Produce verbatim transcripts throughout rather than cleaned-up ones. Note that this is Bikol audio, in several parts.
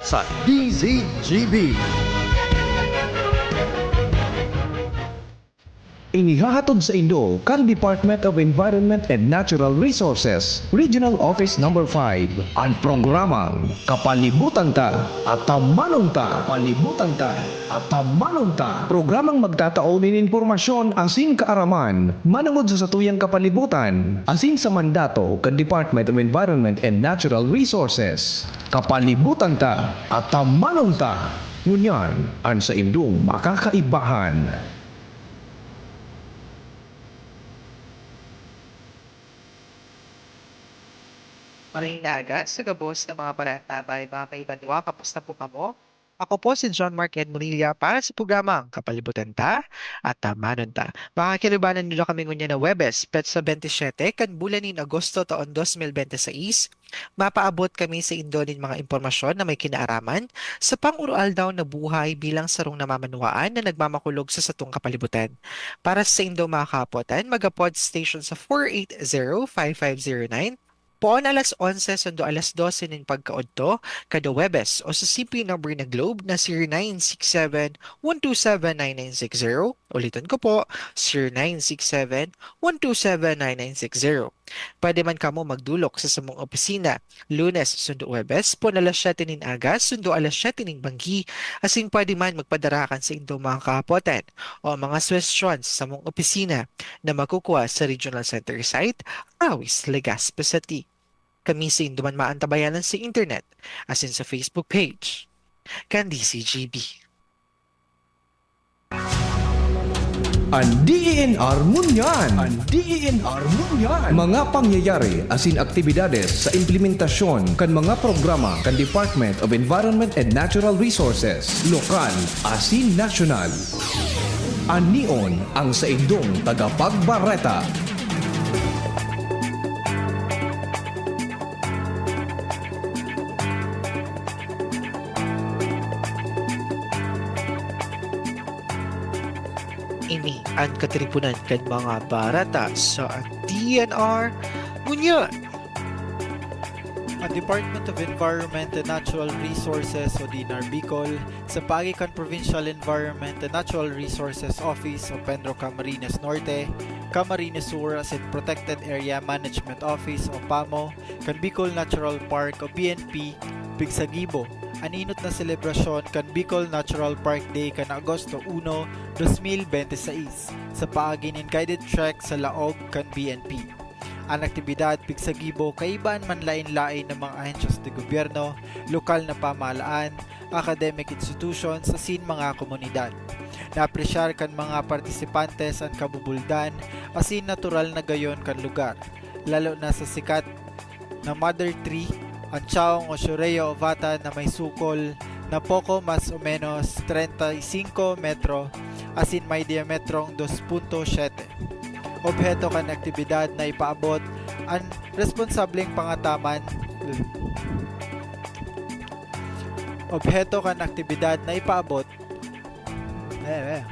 sa D Z G B. Inihahatod sa indo kan Department of Environment and Natural Resources, Regional Office Number five, an programang Kapalibutan Ta, Atamanon Ta, Kapalibutan Ta, Atamanon Ta. Programang magtatao nin impormasyon asin kaaraman manongod sa satuyang kapalibutan asin sa mandato kan Department of Environment and Natural Resources. Kapalibutan Ta, Atamanon Ta. Ngunyan, an saindong makakaibahan. Maray na aga sa gabos na mga bareta, mga kaibanwa, kamusta po kamo? Ako po si John Mark Ed Munilla para sa programang Kapalibutan Ta, Atamanon Ta. Makakilubanan nindo kami ngunyan na Huwebes, petsa bente siyete kan bulan nin Agosto taon dos mil bente seis. Mapaabot kami sa indo nin mga impormasyon na may kinaaraman sa pang-aroaldaw na buhay bilang sarong namamanwaan na nagmamakulog sa satong kapalibutan. Para sa indo mga kahapotan, mag-apod station sa four eight zero five five zero nine, poon alas onse sundo alas dose nin pagkaodto, kada Huwebes, o sa C P number na Globe na zero nine six seven one two seven nine nine six zero. Uliton ko po, zero nine six seven one two seven nine nine six zero. Pwede man kamo magdolok sa samong opisina, Lunes sundo Huwebes, poon alas siyete nin aga sundo alas siyete nin banggi, asin pwede man magpadara kan saindong mga kahapotan o mga suhestyon sa samong opisina na makukua sa Regional Center Site, Awis, Legazpi City. Kami saindo man maantabayanan sa internet, asin sa Facebook page kan D Z G B. An D E N R ngunyan. An D E N R ngunyan. Mga pangyayari asin aktibidades sa implementasyon kan mga programa kan Department of Environment and Natural Resources, lokal asin nasyonal. An Neon, ang saindong tagapagbareta. Ini an katiriponan kan mga bareta sa D E N R ngunyan. An Department of Environment and Natural Resources o D E N R Bicol, sa paagi kan Provincial Environment and Natural Resources Office o PENRO Camarines Norte, Camarines Sur asin Protected Area Management Office o PAMO, kan Bicol Natural Park o B N P, pigsagibo an enot na selebrasyon kan Bicol Natural Park Day kan Agosto uno, dos mil bente seis, sa paagi nin guided trek sa laog kan B N P. An aktibidad pigsagibo kaiba an manlaen-laen na mga ahensyas de gobyerno, lokal na pamahalaan, academic institutions asin mga komunidad. Naapresyar kan mga partisipantes an kabubuldan asin natural na gayon kan lugar, lalo na sa sikat na mother tree, an chaong o Shorea ovata na may sukol na poko mas o menos treinta y cinco metro asin may diametrong dos punto siyete. Obheto kan aktibidad na ipaabot an responsableng pangataman. Obheto kan aktibidad na ipaabot. Eh, eh.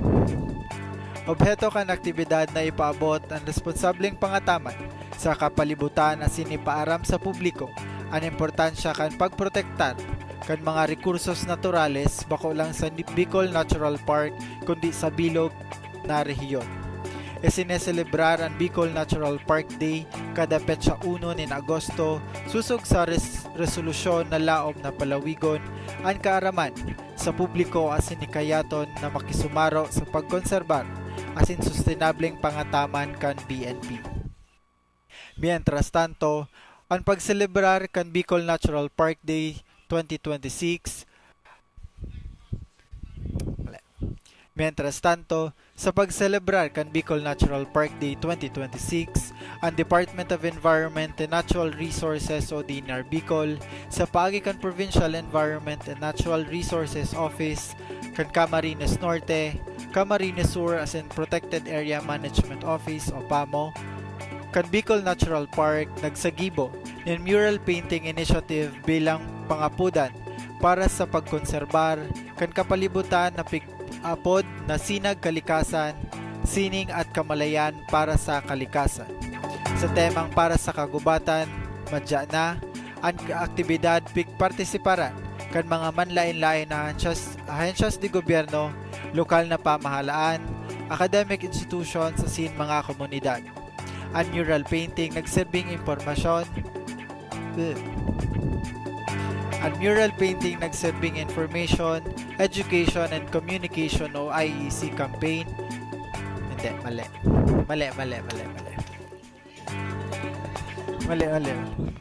Obheto kan aktibidad na ipaabot an responsableng pangataman sa kapalibutan asin ipaaram sa publiko an importansya kan pagprotektar kan mga rekursos naturales, bako lang sa Ni-, Bicol Natural Park, kundi sa bilog na rehiyon. Isineselebrar an Bicol Natural Park Day kada petsa uno nin Agosto, sosog sa res-, resolusyon na laom na palawigon an kaaraman sa publiko asin hikayaton na makisumaro sa pagkonserbar asin sustenableng pangataman kan B N P. Mientras tanto, an pagselebrar kan Bicol Natural Park Day twenty twenty-six, mientras tanto, sa pagselebrar kan Bicol Natural Park Day twenty twenty-six, an Department of Environment and Natural Resources o D E N R Bicol, sa paagi kan Provincial Environment and Natural Resources Office, kan Camarines Norte, Camarines Sur asin Protected Area Management Office o PAMO, kan Bicol Natural Park nagsagibo nin mural painting initiative bilang pangapodan para sa pagkonserbar kan kapalibutan na pig-apod na Sinag Kalikasan, Sining at Kamalayan para sa Kalikasan. Sa temang Para sa Kagubatan, Madya Na, an aktibidad pigpartisiparan kan mga manlaen-laen na ahensyas, ahensyas de gobyerno, lokal na pamahalaan, academic institutions asin mga komunidad. An mural painting nagserbing impormasyon, Bleh. An mural painting nagserbing information, education, and communication o I E C campaign. Hindi, mali. Mali, mali, mali, mali. Mali, mali, mali.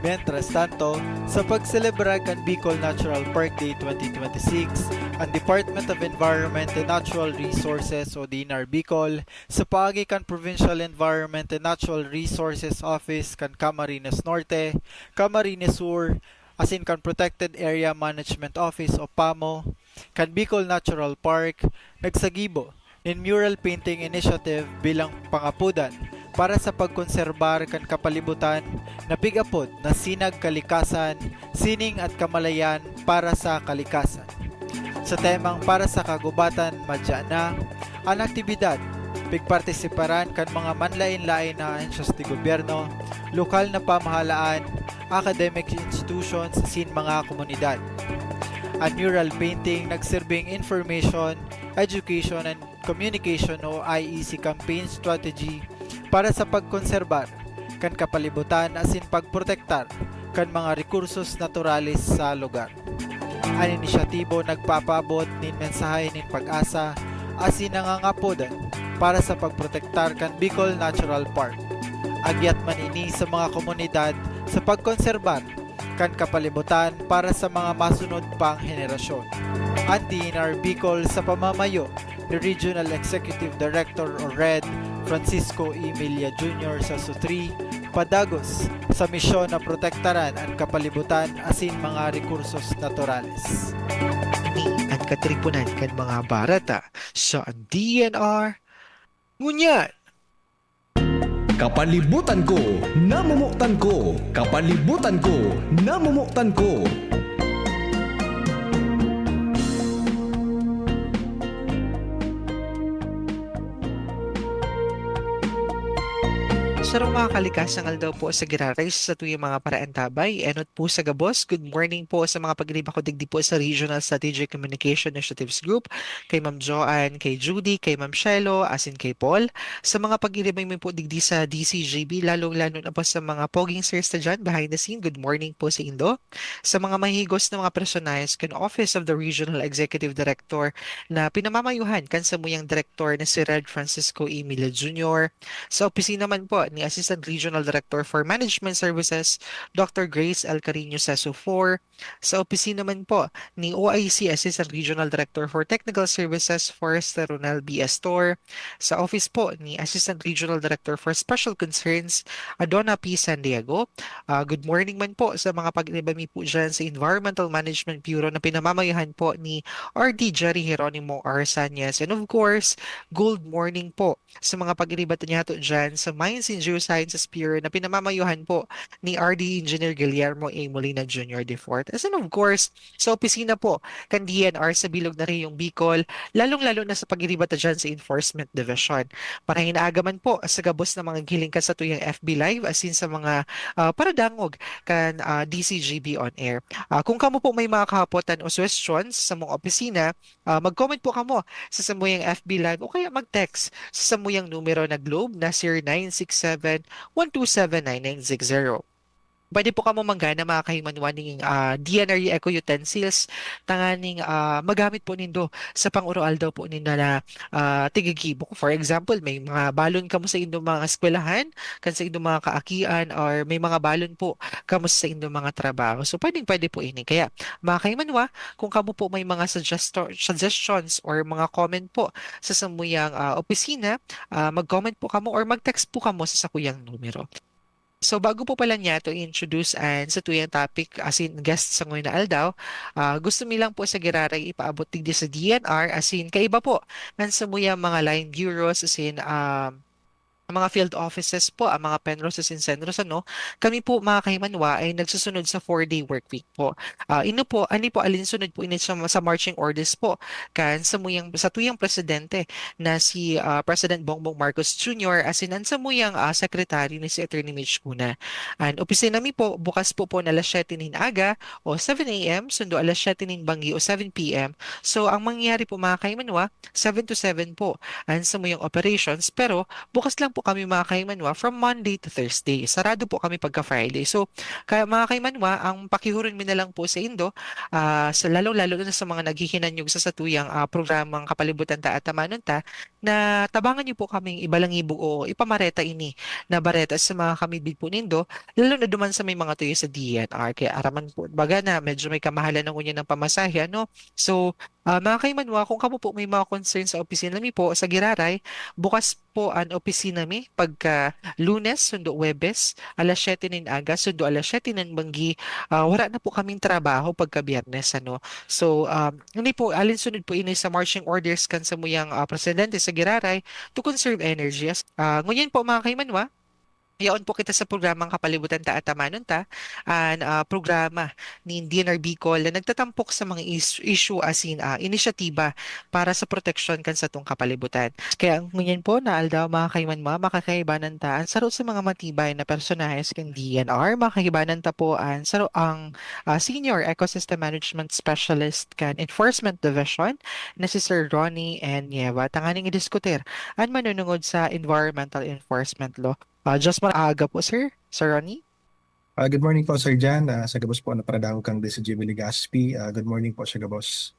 Mientras tanto, sa pagselebrar kan Bicol Natural Park Day twenty twenty-six, ang Department of Environment and Natural Resources o DENR Bicol, sa paagi kan Provincial Environment and Natural Resources Office kan Camarines Norte, Camarines Sur, asin kan Protected Area Management Office o PAMO, kan Bicol Natural Park, nagsagibo nin mural painting initiative bilang pangapodan para sa pagkonserbar kan kapalibutan na pig-apod na Sinag Kalikasan, Sining at Kamalayan para sa Kalikasan. Sa temang Para sa Kagubatan, Madya Na, an aktibidad pigpartisiparan kan mga manlaen-laen na ahensyas de gobyerno, lokal na pamahalaan, academic institutions asin mga komunidad. An mural painting nagserbing information, education, and communication o I E C campaign strategy para sa pagkonserbar kan kapalibutan asin pagprotektar kan mga rekursos naturales sa lugar. An inisyatibo nagpapaabot nin mensahe nin pag-asa asin nangangapodan para sa pagprotektar kan Bicol Natural Park. Agyat man ini sa mga komunidad sa pagkonserbar kan kapalibutan para sa mga masunod pang henerasyon. An DENR Bicol sa pamamayo ni Regional Executive Director o RED, Francisco Emilia Junior sa SUTRI, padagos sa misyon na protektaran an kapalibutan asin mga rekursos naturales. Ini an katiponan kan mga bareta sa DENR ngunyan. Kapalibutan ko, namomotan ko. Kapalibutan ko, namomotan ko. Sarong makakalikasang aldaw po sa giraray sa satuyang mga paraantabay. Enot po sa gabos, good morning po sa mga pagriba ko digdi po sa Regional Strategic Communication Initiatives Group, kay Ma'am Joanne, kay Judy, kay Ma'am Shelo, asin kay Paul. Sa mga pag-iribay mi po digdi sa D C G B, lalong-lalo na po sa mga poging sirs na dyan behind the scene, good morning po sa indo. Sa mga mahigos na mga personahe kan Office of the Regional Executive Director na pinamamayuhan kan samuyang direktor na si Red Francisco Emilio Junior, sa opisina man po ni Assistant Regional Director for Management Services, Doctor Grace L. Carino Seso four, sa opisina man po ni O I C Assistant Regional Director for Technical Services, Forester Ronel B. Astor, sa office po ni Assistant Regional Director for Special Concerns, Adona P. San Diego. Ah, good morning man po sa mga pag-iba mi po dyan sa Environmental Management Bureau na pinamamayahan po ni R D Jerry Jeronimo Arsanyas. And of course, good morning po sa mga pag-iriba ta niyato dyan sa Mines and Geosciences Bureau na pinamamayuhan po ni R D Engineer Guillermo A. Molina Junior the fourth. And of course, sa opisina po kan D N R sa Bilog na Reyong Bicol, lalong-lalo na sa pag-iriba ta dyan sa Enforcement Division. Marhay na aga man po sa gabos na mga gihiling kan satuyang F B Live, asin sa mga, ah, paradangog kan, ah, D C G B On Air. Ah, kung kamo po may mga kahapotan o suggestions sa mga opisina, ah, mag-comment po kamo sa samuyang F B Live o kaya mag-text sa samuyang numero na Globe na zero nine six seven, one two seven, nine nine six zero. Pwede po kamo manggana, mga kahimanwa, ning, ah, D N R Eco Utensils, tanganing, ah, magamit po nindo sa pang-aroaldaw po nindo na, ah, tigigibo. For example, may mga balon kamo sa indong mga eskwelahan, kan sa indong mga kaakian, or may mga balon po kamo sa indong mga trabaho. So, pwedeng-pwede po ini. Kaya, mga kahimanwa, kung kamo po may mga suggesto-, suggestions or mga comment po sa samuyang, ah, opisina, ah, mag-comment po kamo or mag-text po kamo sa sakuyang numero. So, bago po pala niyato i-introduce an satuyang topic asin guest sa ngayon na aldaw, ah, gusto mi lang po sa giraray ipaabot digdi sa D N R asin kaiba po kan samuyang mga line bureaus asin, um, ang mga field offices po, ang mga Penroses and Senros, ano, kami po, mga kahimanwa, ay nagsusunod sa four-day work week po. Ah, ino po, ani po, alinsunod po ini sa, sa marching orders po kan samuyang, satuyang presidente na si, ah, President Bongbong Marcos Junior, asin an samuyang, ah, secretary ni si Attorney Mitch Cuna. An opisina mi po, bukas po po na alas siyete nin aga o seven A M, sundo alas siyete nin banggi o seven P M. So, ang mangyayari po, mga kahimanwa, seven to seven po an samuyang operations, pero bukas lang po kami, mga kahimanwa, from Monday to Thursday. Sarado po kami pagka Friday. So, kaya, mga kahimanwa, ang pakihuron mi na lang po sa indo, ah, sa lalong-lalo na sa mga naghihinanyog sa satuyang, ah, programang Kapalibutan Ta at Tamanon Ta, na tabangan niyo po kaming ibalangibo o ipamareta ini na bareta sa mga kamidbid po nindo, lalo na duman sa may mga tuyo sa D N R. Kaya araman po, baga na medyo may kamahalan na ngunyan ng pamasahe, ano? So, ah, mga kahimanwa, kung kamo po may mga concern sa opisina mi po sa Giraray, bukas po an opisina mi pagka Lunes, sundo Huwebes, alas siyete nin aga, sundo alas siyete nin banggi, ah, wara na po kaming trabaho pagka Biyernes, ano. So, um, ini po, alinsunod po ini sa marching orders kan samuyang, ah, presidente sa Giraray to conserve energy. As-, ah, ngunyan po, mga kahimanwa, yaon po kita sa programang Kapalibutan Ta at Tamanon Ta, an, ah, programa nin D N R Bicol na nagtatampok sa mga is-, issue asin, ah, inisyatiba para sa proteksyon kan satong kapalibutan. Kaya ngunyan po na aldaw, mga kahimanwa, makakaibanan ta an saro sa mga matibay na personahes kan D N R. Makakaibanan ta po an saro, ang, ah, Senior Ecosystem Management Specialist kan Enforcement Division na si Sir Ronnie N. Nieva, tanganing idiskutir an manunungod sa environmental enforcement law. Ah, Diyos maraaga po, sir. Sir Ronnie? Ah, good morning po, Sir Jan. Ah, sa gabos po na paradangog kan D C G B Legazpi. Ah, good morning po sa gabos.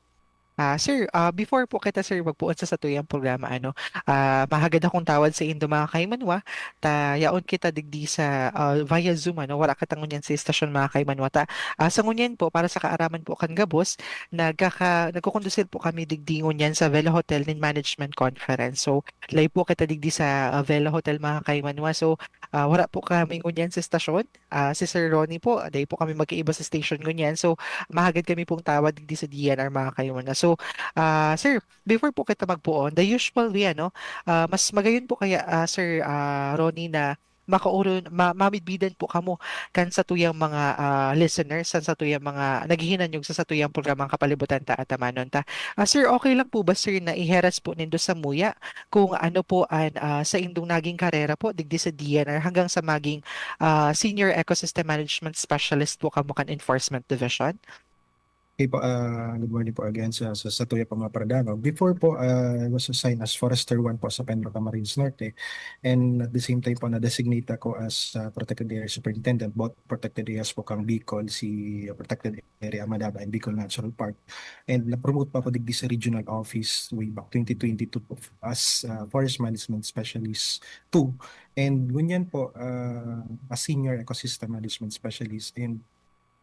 Ah, sir, ah, before po kita, sir, magpoon sa satuyang programa, ano, ah, mahagad akong tawad sa indo, mga kaimanwa, ta yaon kita digdi sa, ah, via Zoom, ano, wala kita ngunyan sa estasyon, mga kaimanwa. Ta, ah, sa ngunyan po, para sa kaaraman po kan gabos, nagkaka-, nagkukondusir po kami digdi ngunyan sa Vela Hotel nin Management Conference. So, live po kita digdi sa, ah, Vela Hotel, mga kaimanwa. So, ah, wala po kami ngunyan sa estasyon. Ah, si Sir Ronnie po, dai po kami magkaiba sa station ngunyan. So, mahagad kami pong tawad digdi sa D N R, mga kaimanwa. So, ah, sir, before po kita magpoon, the usual way, ano, ah, mas magayon po kaya, ah, Sir, ah, Ronnie, na makaoron, ma-, mamidbidan po kamo kan satuyang mga, ah, listeners, kan satuyang mga naghihinanyog sa satuyang programang Kapalibutan Ta at Tamanon Ta. Ah, sir, okay lang po ba, sir, na iheras po nindo samuya kung ano po an, ah, saindong naging karera po digdi sa D N R hanggang sa maging, ah, Senior Ecosystem Management Specialist po kamo kan Enforcement Division? Okay po, ah, good morning po again sa, sa, satuya pong mga paradangog. Before po, ah, I was assigned as Forester one po sa Penro Camarines Norte. And at the same time po, na-designate ako as, ah, Protected Area Superintendent, both protected areas po kang Bicol, si Protected Area Madaba and Bicol Natural Park. And na-promote pa ako digdi sa regional office way back twenty twenty-two po as, ah, Forest Management Specialist two. And ngunyan po, ah, as Senior Ecosystem Management Specialist. And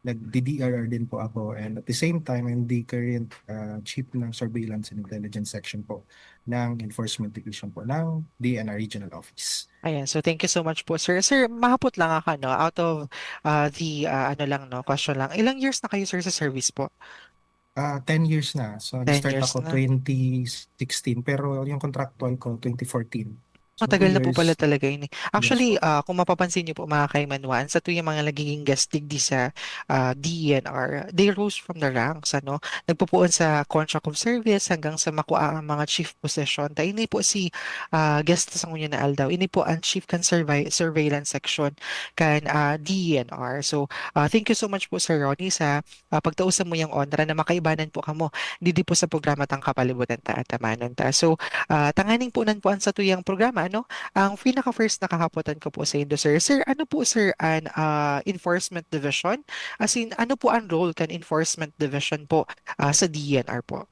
nagdi-D R R din po ako, and at the same time, I'm the current, ah, chief ng Surveillance and Intelligence Section po ng Enforcement Division po ng D N R Regional Office. Ayan, so thank you so much po, sir. Sir, mahapot lang ako, no, out of, ah, the, ah, ano lang, no, question lang. Ilang years na kayo, sir, sa service po? Ah, ten years na. So, Ten nag-start years ako na. twenty sixteen, pero yung contractual ko, twenty fourteen. So, Matagal two na po pala years. Talaga ini. Yes Actually, po. Ah, kung mapapansin niyo po, mga kaimanwa, an satuyang mga nagiging guest digdi sa, ah, D E N R, they rose from the ranks, ano? Nagpupuon sa contract of service hanggang sa makua ang mga chief position. Ta ini po si, ah, guest sa ngunyan na aldaw. Ini po ang chief kan survey-, surveillance section kan, ah, D E N R. So, ah, thank you so much po, Sir Ronnie, sa ah, pagtao samuyang onra na makaibanan po kamo digdi po sa programa tang Kapalibutan Ta at Tamanon Ta. So, ah, tanganing po nan po an satuyang programa, ano? Ang pinaka-first na kahapotan ko po saindo, sir. Sir, ano po, sir, an, ah, Enforcement Division? As in, ano po ang role kan Enforcement Division po, ah, sa D E N R po?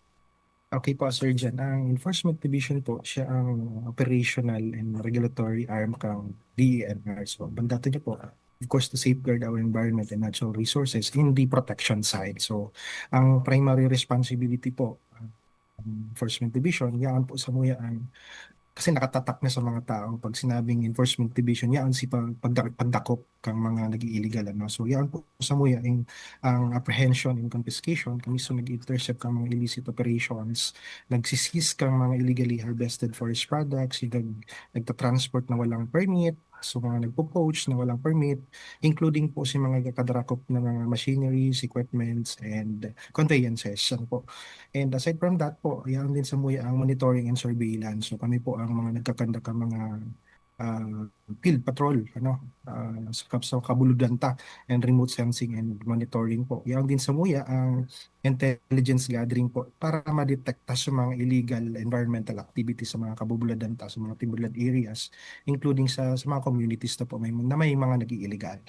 Okay po, Sir Jan. Ang Enforcement Division po, siya ang operational and regulatory arm kang D E N R. So, mandato niya po, of course, to safeguard our environment and natural resources in the protection side. So, ang primary responsibility po, ang Enforcement Division, yaan po samuya ang kasi nakatatak na sa mga tao pag sinabing enforcement division, yaon si pag-, pagda-, pagdakop kang mga nag-iiligal, ano. So, yaon po samuya ang, ang apprehension and confiscation. Kami so nag-intercept kang mga illicit operations, nagsiseize kang mga illegally harvested forest products, yung nag-, nagta-transport na walang permit, so mga nagpo-poach na walang permit, including po si mga nagkakadarakop na mga machineries, equipments, and conveyances. Ano po. And aside from that po, yaon din samuya ang monitoring and surveillance. So kami po ang mga nagkakandak ang mga ah, field patrol, ano, ah, sa kab-, sa kabuludan ta, and remote sensing and monitoring po. Yaon din samuya ang intelligence gathering po para ma-detect ta sa mga illegal environmental activities sa mga kabubuladan ta, sa mga timberland areas, including sa, sa mga communities na po may, na may mga nag-iiligal.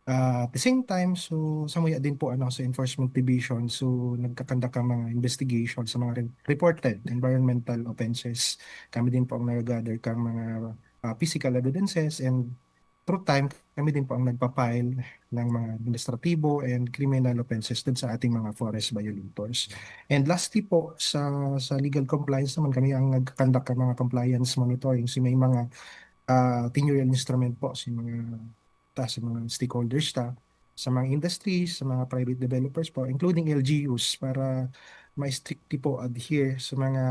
Ah, at the same time, so, samuya din po, ano, sa enforcement division, so, nagkakandak ang mga investigation sa mga re-, reported environmental offenses. Kami din po ang nag-gather kang mga, ah, physical evidences, and through time, kami din po ang nagpa-file ng mga administratibo and criminal offenses dun sa ating mga forest violators. And lastly po, sa, sa legal compliance naman, kami ang nagkakandak ng mga compliance monitoring. Si may mga, ah, tenurial instrument po, si mga ta, sa mga stakeholders ta, sa mga industries, sa mga private developers po, including L G Us, para ma-strictly po adhere sa mga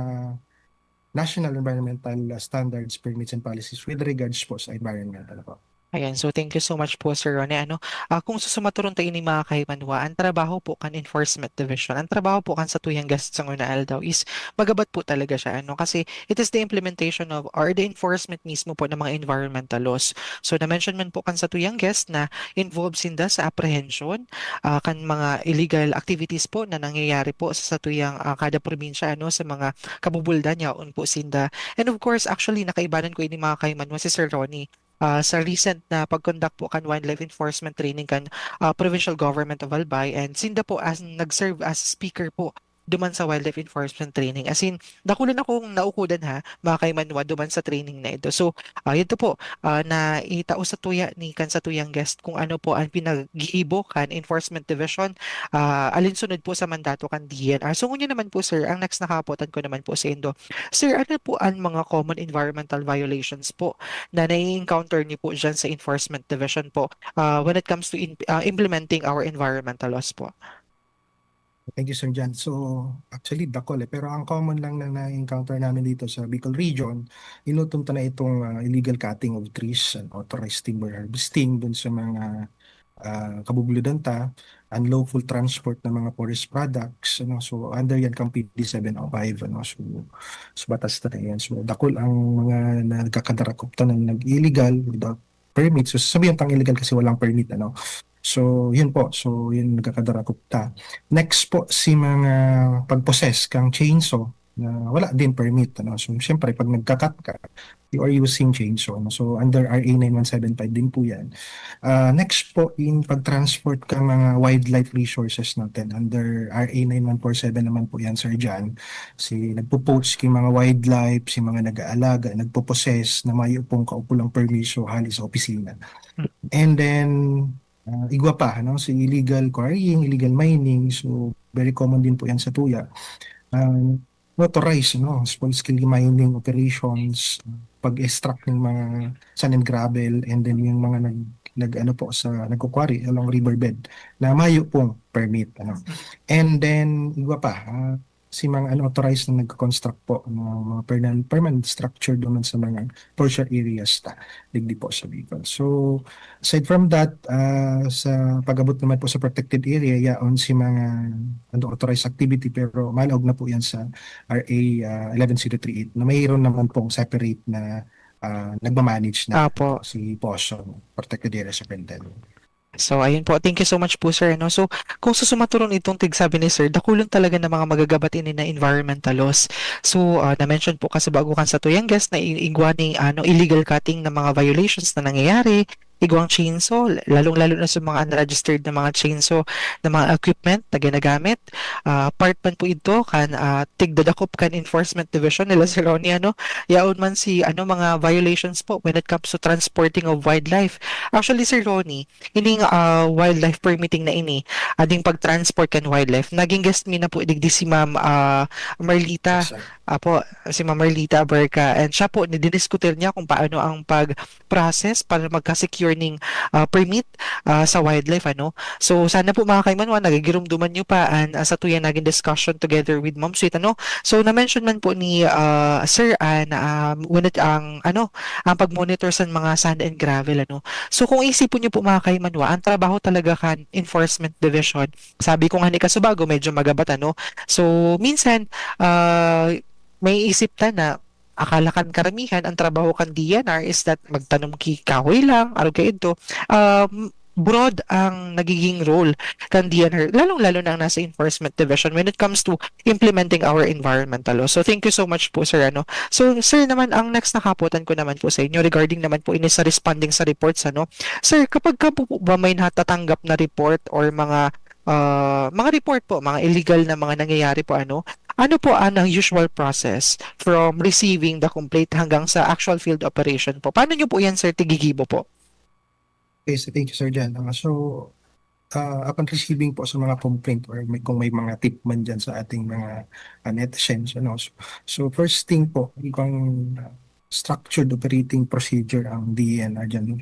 national environmental standards, permits, and policies with regards po sa environmental po. Ayan, so thank you so much po, Sir Ronnie. Ano, ah, kung susumatoron ta ini, mga kahimanwa, ang trabaho po kan Enforcement Division, ang trabaho po kan satuyang guest sa ngunang aldaw is magabat po talaga siya, ano, kasi it is the implementation of or the enforcement mismo po ng mga environmental laws. So, na-mention man po kan satuyang guest na involved sinda sa apprehension, ah, kan mga illegal activities po na nangyayari po sa satuyang, ah, kada probinsya, ano, sa mga kabubuldan yaon po sinda. And of course, actually, nakaibanan ko ini, mga kahimanwa, si Sir Ronnie, ah, sa recent na pag-conduct po kan wildlife enforcement training kan, ah, Provincial Government of Albay, and sinda po as, nag-serve as speaker po duman sa wildlife enforcement training. As in, dakul na akong naukodan, ha, mga kahimanwa, duman sa training na ito. So, ah, ito po, ah, na itao sa tuya ni, kan satuyang guest kung ano po ang pinaggibo kan Enforcement Division, ah, alinsunod po sa mandato kan D E N R. So, ngunyan naman po, sir, ang next na kahapotan ko naman po sa indo. Sir, ano po ang mga common environmental violations po na nai-encounter niyo po dyan sa Enforcement Division po, ah, when it comes to in-, ah, implementing our environmental laws po? Thank you, Sir John. So, actually, dakul eh. Pero ang common lang na na-encounter namin dito sa Bicol Region, inutom ta na itong, ah, illegal cutting of trees, unauthorized timber harvesting dun sa mga, ah, kabubuludan ta, unlawful transport ng mga forest products, ano. So, under yan kang P D seven oh five, ano. So, sa batas ta na yan. So, dakul ang mga nagkakadarakop ta na nag-illegal without permit. So, sasabihin tang illegal kasi walang permit, ano. So, yun po. So, yun nagkakadarakop ta. Next po, si mga pag-possess kang chainsaw na wala din permit, ano. So, siyempre, pag nagka-cut ka, you are using chainsaw, ano. So, under R A nine one seven five din po yan. Ah, next po, in pag-transport ka mga wildlife resources natin, under R A nine one four seven naman po yan, Sir John. Si nagpo-poach ki mga wildlife, si mga nag-aalaga, nagpo-possess na mayo pong kaukulang permiso hali sa opisina. Mm. And then, ah, igwa pa, ano, si illegal quarrying, illegal mining. So, very common din po yan sa tuya. Um, unauthorized, ano, small scale mining operations, pag-extract ng mga sand and gravel, and then yung mga nag-, nag-, ano po, sa nagko-quarry along riverbed na mayo pong permit, ano. And then, igwa pa, ah, si mga unauthorized na nagko-construct po ng mga permanent, permanent structure naman sa mga forest areas ta, digdi po sa Bicol. So, aside from that, ah, sa pag-abot naman po sa protected area, yaon si mga unauthorized activity, pero malaog na po yan sa R A, ah, eleven zero three eight na mayroon naman pong separate na, ah, nagmamanage na Apo. Si POSO, Protected Area Superintendent. So, ayun po. Thank you so much po, sir, no? So, kung susumatoron itong tigsabi ni sir, dakulon talaga na mga magagabat ini na environmental laws. So, ah, na-mention po kasi bago kan satuyang guest na i-, igwa ning, ano, illegal cutting na mga violations na nangyayari, igwang chainsaw, lalong-lalo na sa mga unregistered na mga chainsaw na mga equipment na ginagamit. Ah, part man po ito kan, ah, tigdadakop kan Enforcement Division nila, Sir Ronnie, ano? Yaon man si, ano, mga violations po when it comes to transporting of wildlife. Actually, Sir Ronnie, ining, ah, wildlife permitting na ini, ading pag-transport kan wildlife, naging guest mi na po digdi si Ma'am, ah, Marlita. Yes, sir. Apo, si Ma'am Marlita Abarca. And siya po, nididiskutir niya kung paano ang pag-process para magka-secure ning, ah, permit, ah, sa wildlife, ano. So, sana po, mga kaimanwa, nagigirumduman niyo pa an, ah, satuya naging discussion together with Ma'am Sweet, ano. So, na-mention man po ni, ah, Sir Ann, um, when it, ang, ano, ang pag-monitor sa mga sand and gravel, ano. So, kung isipon niyo po, mga kaimanwa, ang trabaho talaga kan Enforcement Division, sabi ko nga ni kasubago, medyo magabat, ano. So, minsan, ah, may isip ta na akala kan karamihan, ang trabaho kan D N R is that magtanom ki kahoy lang, arog kaidto. Um, broad ang nagiging role kan D N R, lalong-lalo na ang nasa Enforcement Division when it comes to implementing our environmental law. So, thank you so much po, sir, ano. So, sir naman, ang next na kapotan ko naman po sa inyo regarding naman po ini sa responding sa reports, ano. Sir, kapag ka po ba may natatanggap na report or mga, ah, mga report po, mga illegal na mga nangyayari po, ano, ano po ang, ang usual process from receiving the complaint hanggang sa actual field operation po? Paano niyo po yan, sir, tigigibo po? Okay, so thank you, Sir Jan. Ah, so, ah, upon receiving po sa mga complaint or may, kung may mga tip man dyan sa ating mga, ah, netizens, ano, so, so first thing po, ibang, ah, structured operating procedure ang D E N R dyan,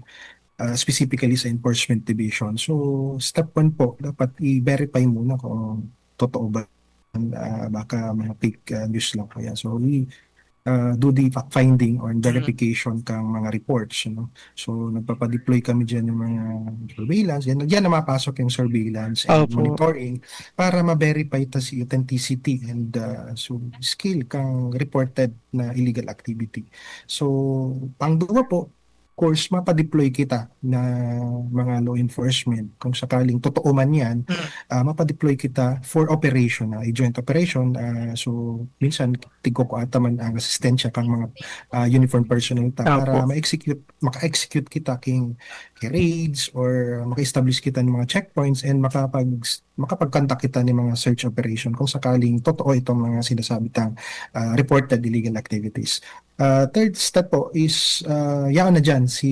ah, specifically sa Enforcement Division. So, step one po, dapat i-verify muna kung totoo ba, ah, baka mga fake, ah, news lang po yan. So, we, ah, do the fact-finding or Mm. verification kang mga reports, no? So, nagpapadeploy kami dyan ng mga surveillance. Yan, yan na mapasok yung surveillance and Opo. monitoring para ma-verify ta si authenticity and, ah, so, scale kang reported na illegal activity. So, pangduwa po, of course, mapadeploy kita na mga law enforcement. Kung sakaling totoo man yan, Mm. ah, mapadeploy kita for operation, ah, a joint operation. Ah, so, minsan, tigkukuha ta man ang asistensya kang mga, ah, uniform personnel ta Opo. para ma-execute, maka-execute kita king raids or maka-establish kita ng mga checkpoints and makapag-, makapag-conduct kita ng mga search operation kung sakaling totoo itong mga sinasabi tang, ah, reported illegal activities. Ah, third step po is, ah, yaon na dyan si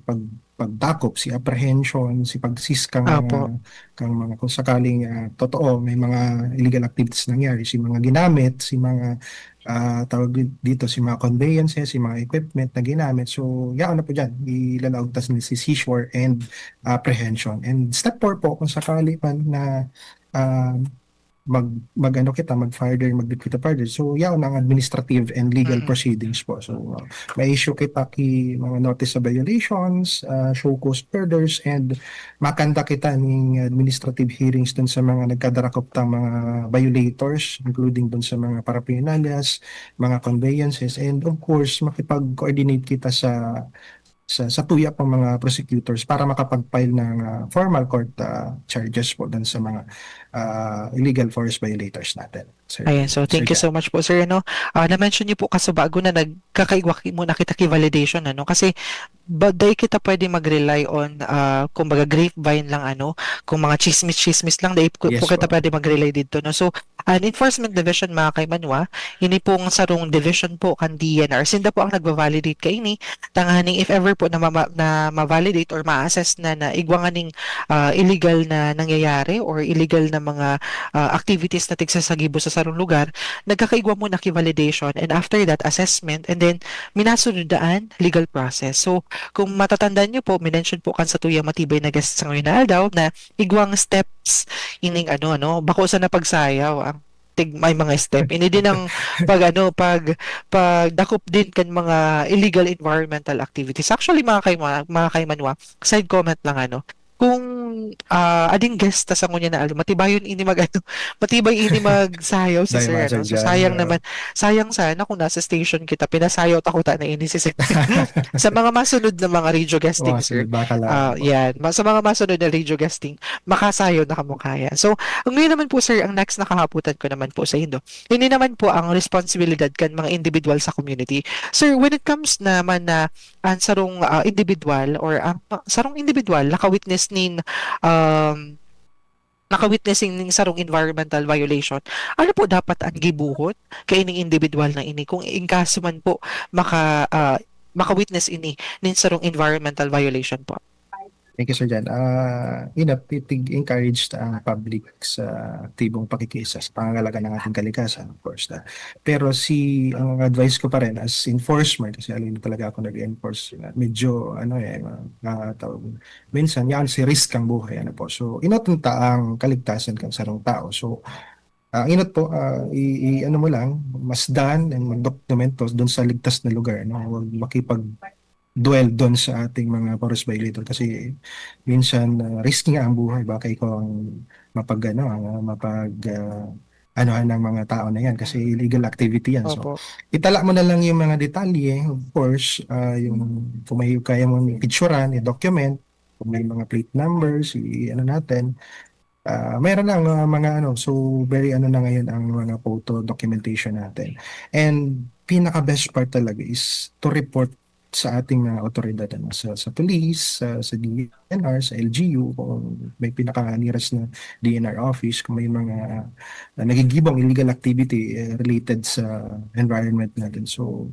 pag-, pagdakop, si apprehension, si pag-seize kang Apo. mga, kang mga kung sakaling, ah, totoo may mga illegal activities nangyari, si mga ginamit, si mga, ah, tawag di-, dito, si mga conveyances, si mga equipment na ginamit. So, yaon na po dyan, ilalaog ta sa si seizure and apprehension. And step four po, kung sakali man na, ah, mag, mag-ano kita, mag-further, mag-deputy further. So, yaon ang administrative and legal Mm. proceedings po. So, uh, may issue kita ki mga notice of violations, uh, show cause orders, and makanta kita ning administrative hearings dun sa mga nagkadarakop tang mga violators, including dun sa mga paraphernalias, mga conveyances, and of course, makipag-coordinate kita sa sa, sa tuya pang mga prosecutors para makapag-file ng, ah, formal court, ah, charges po dun sa mga, ah, illegal forest violators natin, sir. Ayan, so thank Sir you Jan. so much po, sir, no? Ah, na-mention niyo po kasubago na nagkakaigwa ki-, muna kita ki validation, ano? Kasi ba, dai kita pwede mag-rely on, ah, kumbaga, grapevine lang, ano? Kung mga chismis-chismis lang, dai po, Yes po po. kita pwede mag-rely dito, no? So, an Enforcement Division, mga kaimanwa, ini pong sarong division po kan D E N R. Sinda po ang nagva-validate kaini. Tanganing if ever po na mama-, na ma-validate or ma-assess na, na igwa nganing, ah, illegal na nangyayari or illegal na mga, ah, activities na tigsasagibo sa sarong lugar, nagkakaigwa muna ki validation, and after that, assessment, and then minasunod na an legal process. So, kung matatandaan niyo po, minention po kan satuyang matibay na guest sa ngayon na aldaw na igwang steps ining ano, ano, bako sa napagsayaw ang tig-, may mga step. Ini din ang pag, ano, pag, pagdakop din kan mga illegal environmental activities. Actually, mga kaima-, mga kaimanwa, side comment lang, ano, kung ah, ading guest ta sa ngunyan na aldaw, matibayon ini mag-ano, matibay ini magsayaw si Dahil sir, mga ano? sir So, dyan, sayang ah. naman. Sayang sana kung nasa station kita, pinasayaw ta kuta na ini si sir. Sa mga masunod na mga radio guesting, Mga sir, sunod, baka lang ah, po. yan. Ma-, sa mga masunod na radio guesting, makasayaw na kamo kaya. So, ngayon naman po, sir, ang next na kahapotan ko naman po saindo. Ini naman po ang responsibilidad kan mga individual sa community. Sir, when it comes naman na ang sarong, ah, individual or ang, ah, sarong individual naka-witness nin, um, naka-witness nin sarong environmental violation, ano po dapat ang gibohon kaining individual na ini kung in kaso man po maka-, ah, maka-witness ini nin sarong environmental violation po? Thank you, Sir Jan. Ah, yun na, titig-encourage ta ang public sa aktibong pakikiisa sa pangangalaga ng ating kalikasan, of course, na. Pero si, ang advice ko pa rin as enforcer, kasi alin talaga ako nag-enforce, ah, medyo, ano eh, ah, tawag, minsan, yan si risk ang buhay, ano po. So, inot ta ang kaligtasan kan sarong tao. So, ah, inot po, ah, i, i-, ano mo lang, masdan and magdokumento doon sa ligtas na lugar, no? Huwag makipag-dwell doon sa ating mga forest violator kasi minsan, ah, risk nga ang buhay. Baka ikaw ang mapag, ano, ah, mapag, ah, anuhan ng mga tao na yan kasi illegal activity yan. So, Opo. itala mo na lang yung mga detalye, of course, ah, yung kung may kaya mo picturean, i-document, kung may mga plate numbers, i-, ano natin. Ah, meron na ang mga, mga ano, so very ano na ngayon ang mga photo documentation natin. And pinaka best part talaga is to report sa ating mga otoridad, ano, sa, sa police, sa, sa D N R, sa L G U, kung may pinaka nearest na D N R office, kung may mga, ah, nagigibang illegal activity, eh, related sa environment natin. So,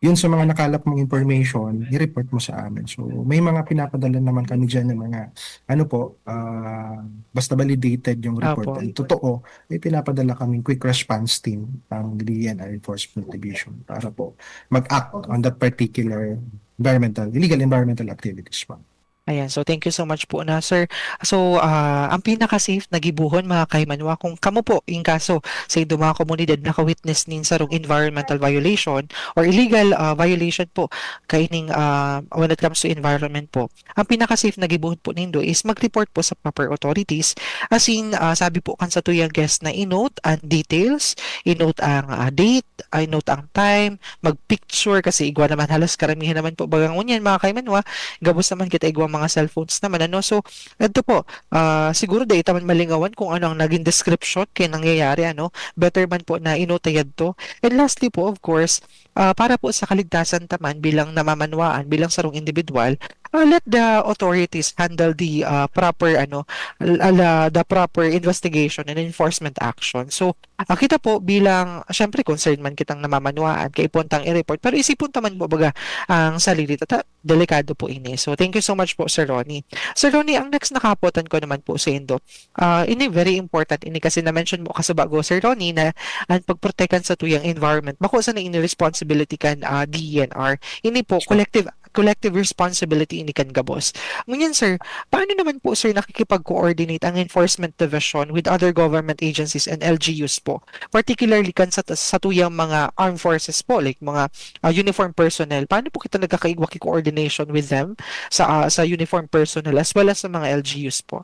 yun sa mga nakalap mong information, i-report mo sa amin. So, may mga pinapadala naman kami dyan ng mga, ano po, ah, basta validated yung report Apo. and totoo, may pinapadala kaming quick response team ang D N R Enforcement Division para po mag-act on that particular environmental, illegal environmental activities po. Ayan, so thank you so much po na, sir. So, ah, ang pinaka-safe na gibohon, mga kahimanwa, kung kamo po, in kaso sa indo mga komunidad naka-witness nin sarong environmental violation or illegal, ah, violation po, kaining, ah, when it comes to environment po, ang pinaka-safe na gibohon po nindo is mag-report po sa proper authorities. As in, ah, sabi po kan satuyang guest na i-note ang details, i-note ang, ah, date, i-note ang time, mag-picture kasi igwa naman halos karamihan naman po baga ngunyan, mga kahimanwa, gabos naman kita igwang mga cellphones naman, ano. So, adto po, ah, siguro dai ta man malingawan kung ano ang naging description kay nangyayari, ano. Better man po na i-note ta yadto. And lastly po, of course, ah, para po sa kaligtasan ta man bilang namamanwaan, bilang sarong individual, ah, let the authorities handle the, ah, proper, ano, l-, ala-, the proper investigation and enforcement action. So, ah, kita po bilang, syempre, concerned man kitang namamanwaan, kaipuhan tang i-report, pero isipon ta man po baga ang sarili ta, ta-, delikado po ini. So, thank you so much po, Sir Ronnie. Sir Ronnie, ang next na kahapotan ko naman po saindo, ah, ini very important ini kasi na-mention mo kasubago, Sir Ronnie, na ang pagprotektahan satuyang environment, bako sana ini responsibility kan, ah, D E N R. Ini po, Sure. collective, collective responsibility ini kan gabos. Ngunyan, sir, paano naman po, sir, nakikipag-coordinate ang Enforcement Division with other government agencies and L G Us po? Particularly kan sa, satuyang mga armed forces po, like mga, ah, uniform personnel. Paano po kita nagkakaigwa ki coordination with them sa, ah, sa uniform personnel as well as sa mga L G Us po?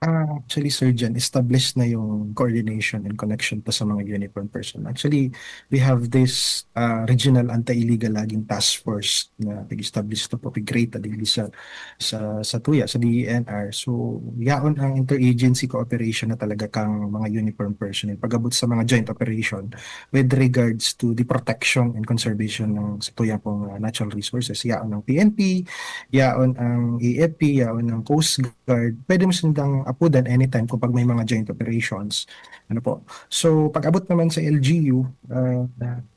Ah, actually, Sir Jan, established na yung coordination and connection pa sa mga uniform personnel. Actually, we have this, ah, Regional Anti-Illegal Logging Task Force na pig-establish to po, pig-create na digdi sa, sa, sa tuya, sa D E N R. So, yaon ang interagency cooperation na talaga kang mga uniform personnel pag-abot sa mga joint operation with regards to the protection and conservation ng sa tuya pong, ah, natural resources. Yaon ang P N P, yaon ang A F P, yaon ang Coast Guard. Pwede mo sindang apudan anytime kung pag may mga joint operations. Ano po? So, pag-abot naman sa L G U, ah,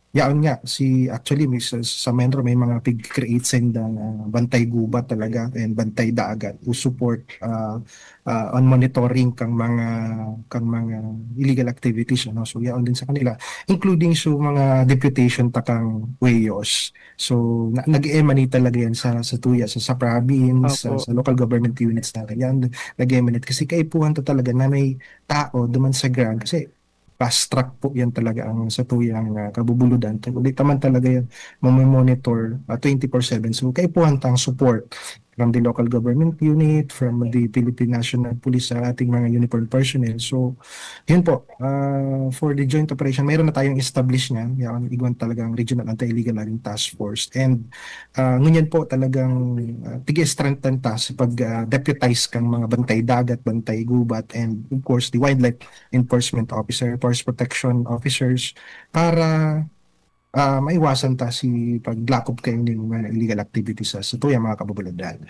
yaon nga, si, actually, may sa, sa MENRO may mga pig-create sindang, ah, bantay gubat talaga and bantay dagat to support, ah, ah, on monitoring kang mga, kang mga illegal activities, ano? So, yaon din sa kanila, including sa mga deputation ta kang WEOs. So, na, nag-emanate talaga yan sa, sa tuya, sa, sa province, sa, Opo. sa local government units natin. Yan, nag-emanate. Kasi kaipuhan ta talaga na may tao duman sa ground. Kasi fast track po yan talaga ang sa tuyang, ah, kabubuludan. Hindi naman talaga yan mamimonitor, ah, twenty-four seven. So, kaipuhan tang support. from the local government unit, from the Philippine National Police, sa ating mga uniformed personnel. So, yun po, ah, for the joint operation, mayroon na tayong established niyan. Yan, igwan talagang Regional Anti-Illegal Logging Task Force. And, ah, ngunyan po talagang, ah, tig-strengthen ta sa pag, ah, deputize kang mga bantay dagat, bantay gubat, and of course, the wildlife enforcement officer, forest protection officers, para, ah, maiwasan ta si paglakop kaini ning mga illegal activities sa, sa tuyang mga kabubulad-an.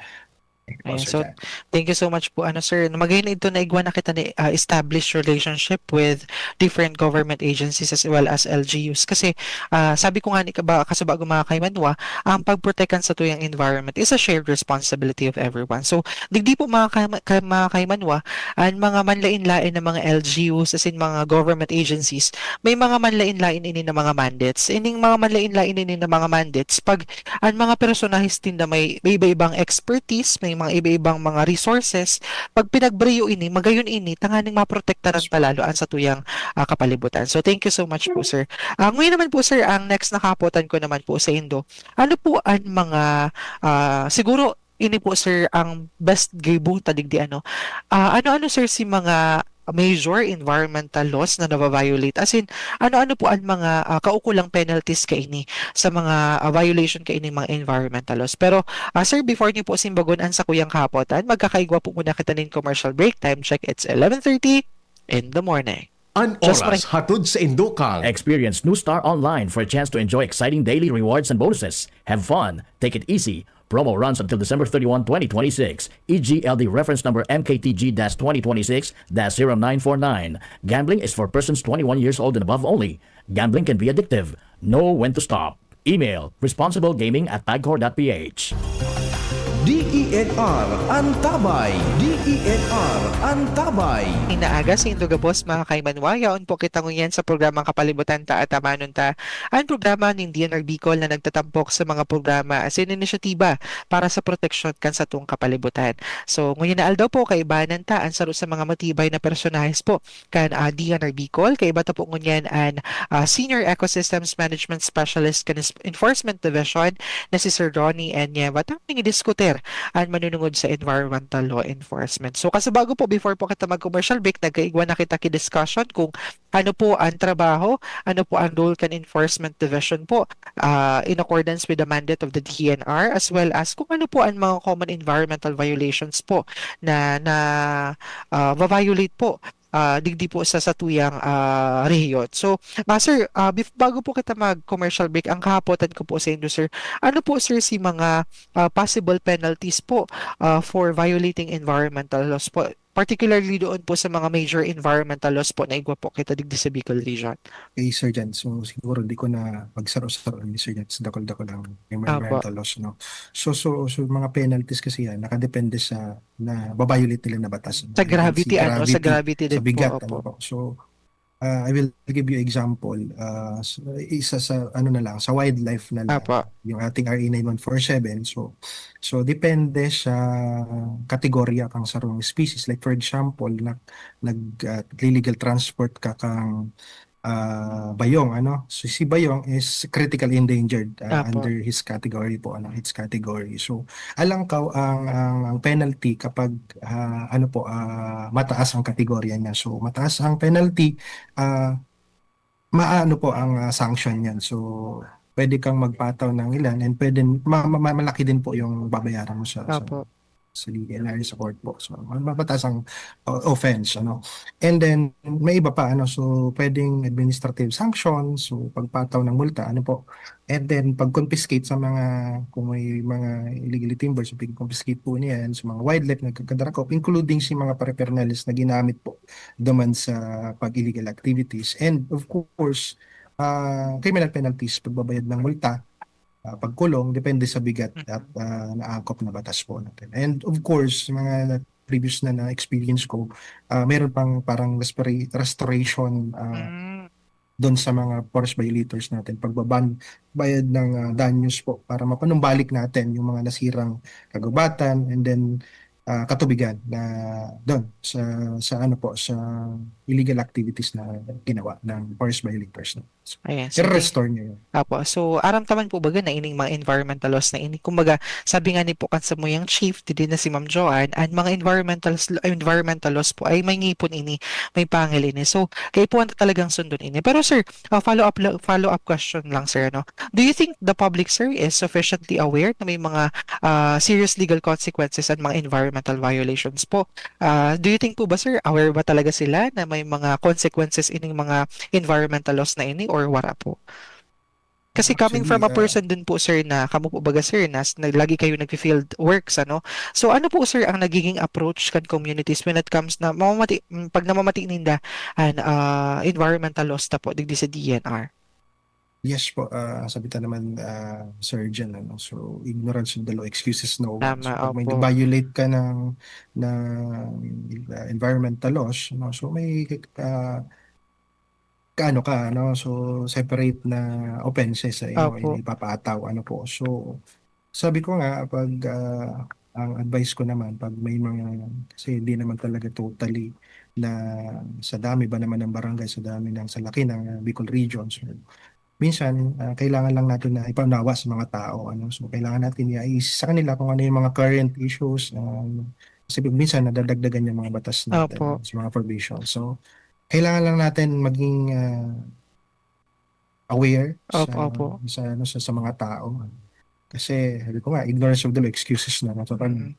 Thank you po, Ayan, Sir so, Jan. thank you so much po, ano, sir. Magayon ito na igwa na kita ni, ah, established relationship with different government agencies as well as L G Us. Kasi, ah, sabi ko nga ni, kaba-, kaso bago mga kaimanwa, ang pagprotektan sa tuyang environment is a shared responsibility of everyone. So, digdi po mga, kaima-, ka-, mga kaimanwa, ang mga manlain-lain na mga L G Us, as in mga government agencies, may mga manlain-lain ini na mga mandates. Ining mga manlain-lain ini na mga mandates, pag ang mga personahes tinda may, may iba-ibang expertise, may mga iba-ibang mga resources, pag pinagbriyo ini, magayon ini, tanganing maprotektaran palalo ang satuyang, ah, kapalibutan. So, thank you so much po, sir. Ah, ngayon naman po, sir, ang next na kahapotan ko naman po sa indo, ano po ang mga, ah, siguro, ini po, sir, ang best gibo ta digdi, ano? Ah, ano-ano, sir, si mga major environmental laws na nava-violate? As in, ano-ano po ang mga, ah, kaukulang penalties kaini sa mga, ah, violation kaini mga environmental laws? Pero, ah, sir, before niyo po simbagon ang sakuyang kahapotan, magkakaigwa po muna kita nin commercial break. Time check, it's eleven thirty in the morning. An Just oras hatod sa Indokal. Experience New Star Online for a chance to enjoy exciting daily rewards and bonuses. Have fun, take it easy. Promo runs until December thirty-one, twenty twenty-six. E G L D reference number M K T G dash twenty twenty-six dash zero nine four nine. Gambling is for persons twenty-one years old and above only. Gambling can be addictive. Know when to stop. Email responsiblegaming at pagcor dot P H. D E N R Antabay. D E N R Antabay. Inaaga sa indo gabos, mga kaimanwa. Yaon po kita ngunyan sa programang Kapalibutan Ta at Amanon Ta, ang programa nin D N R Bicol na nagtatampok sa mga programa as in inisyatiba para sa proteksyon kan satong kapalibutan. So, ngunyan na aldaw po, kaibanan ta an saro sa mga matibay na personahes po kan, ah, D N R Bicol. Kaiba ta po ngunyan an, ah, Senior Ecosystems Management Specialist kan Enforcement Division na si Sir Ronnie N. Nieva. Tanganing idiskutir an manunungod sa environmental law enforcement. So, kaso bago po, before po kita mag-commercial break, nagkaigwa na kita ki discussion kung ano po ang trabaho, ano po ang role kan Enforcement Division po, ah, in accordance with the mandate of the D E N R, as well as kung ano po ang mga common environmental violations po na, na, ah, va-violate po, ah, digdi po sa satuyang, ah, rehiyon. So, ah, sir, ah, bef-, bago po kita mag-commercial break, ang kahapotan ko po sa indo, sir, ano po, sir, si mga, ah, possible penalties po, ah, for violating environmental laws po? Particularly doon po sa mga major environmental laws po na igwa po kita digdi sa Bicol Region. Okay, Sir Jan. So, siguro di ko na pagsaro-saro ni Sir Jan sa dakul-dakul ang environmental laws, no? So, so, so, mga penalties kasi yan, nakadepende sa na ba-violate nila na batas. Sa gravity, ano, sa gravity din sa bigat, po. Ano Opo. po. So, uh, I will give you example. Uh, s- isa sa, ano na lang, sa wildlife na lang. Apo. Yung ating R A nine one four seven. So, so depende sa kategorya kang sarong species. Like for example, nag, nag uh, illegal transport ka kang ah, bayong, ano. So, si bayong is critical endangered, ah, Apo. under his category po, ano, its category. So, alangkaw ang, ang, ang penalty kapag, ah, ano po, ah, mataas ang kategorya niya. So, mataas ang penalty, ah, maano po ang, ah, sanction niyan. So, pwede kang magpataw ng ilan and pwede ma-, ma-, ma-, malaki din po yung babayaran mo sa, sa Apo. sa D N R sa court po. So, ma-, mataas ang, uh, offense, ano. And then, may iba pa, ano, so, pwedeng administrative sanction, so, pagpataw ng multa, ano po. And then, pag-confiscate sa mga, kung may mga illegally timber, so, pag-confiscate po niyan sa mga wildlife na nagkakadarakop, including si mga paraphernalia na ginamit po duman sa pag-illegal activities. And, of course, ah, criminal penalties, pagbabayad ng multa, ah, pagkulong, depende sa bigat Mhm. at, ah, naangkop na batas po natin. And of course, mga previous na na-experience ko, ah, meron pang parang respira-, restoration, ah, Mm. doon sa mga forest violators natin. Pagbaban, bayad ng, ah, danyos po para mapanumbalik natin yung mga nasirang kagubatan and then, ah, katubigan na doon sa, sa ano po, sa illegal activities na ginawa ng forest violator. So, Ayan. So, i-restore niya yun. Apo. So, aram ta man po baga na ining mga environmental laws na ini. Kumbaga, sabi nga ni po kan samuyang chief, digdi na si Ma'am Joanne, ang mga environmental, environmental laws po ay may ngipon ini, may pangil ini. So, kaipuhan ta talagang sundon ini. Pero sir, ah, follow up la- follow up question lang, sir, ano? Do you think the public, sir, is sufficiently aware na may mga ah, serious legal consequences ang mga environmental violations po? Ah, do you think po ba, sir, aware ba talaga sila na may mga consequences ining mga environmental laws na ini, or wala po? Kasi coming from a Actually, ah, person din po, sir, na kamo po baga, sir, na, na lagi kayo nagfi-field works, ano? So, ano po, sir, ang nagiging approach kan communities when it comes na mamamati, mm, pag namamati ninda an, ah, environmental laws ta po digdi sa D E N R? Yes po, ah, sabi ta naman, ah, Sir Jen, ano, so ignorance of the law, excuses no one. So, Tama, pag may opo. na-violate ka ng, ng, ah, environmental laws, no, so may, ah, kaano ka, ano, so separate na offenses sa imo Opo. ipapataw, ano po. So, sabi ko nga, pag, ah, ang advice ko naman, pag may mga, kasi hindi naman talaga totally na sa dami ba naman ng barangay, sa dami ng, sa laki ng, ah, Bicol Region. So, minsan, ah, kailangan lang natin na ipaunawa sa mga tao, ano. So, kailangan natin i-, i-, sa kanila kung ano yung mga current issues, um, kasi minsan nadadagdagan yung mga batas natin, Opo. sa mga provisions. So, kailangan lang natin maging, ah, aware sa, Opo, opo. sa, ano, sa, sa mga tao. Kasi, sabi ko nga, ignorance of the law, excuses na. So, pag Mm.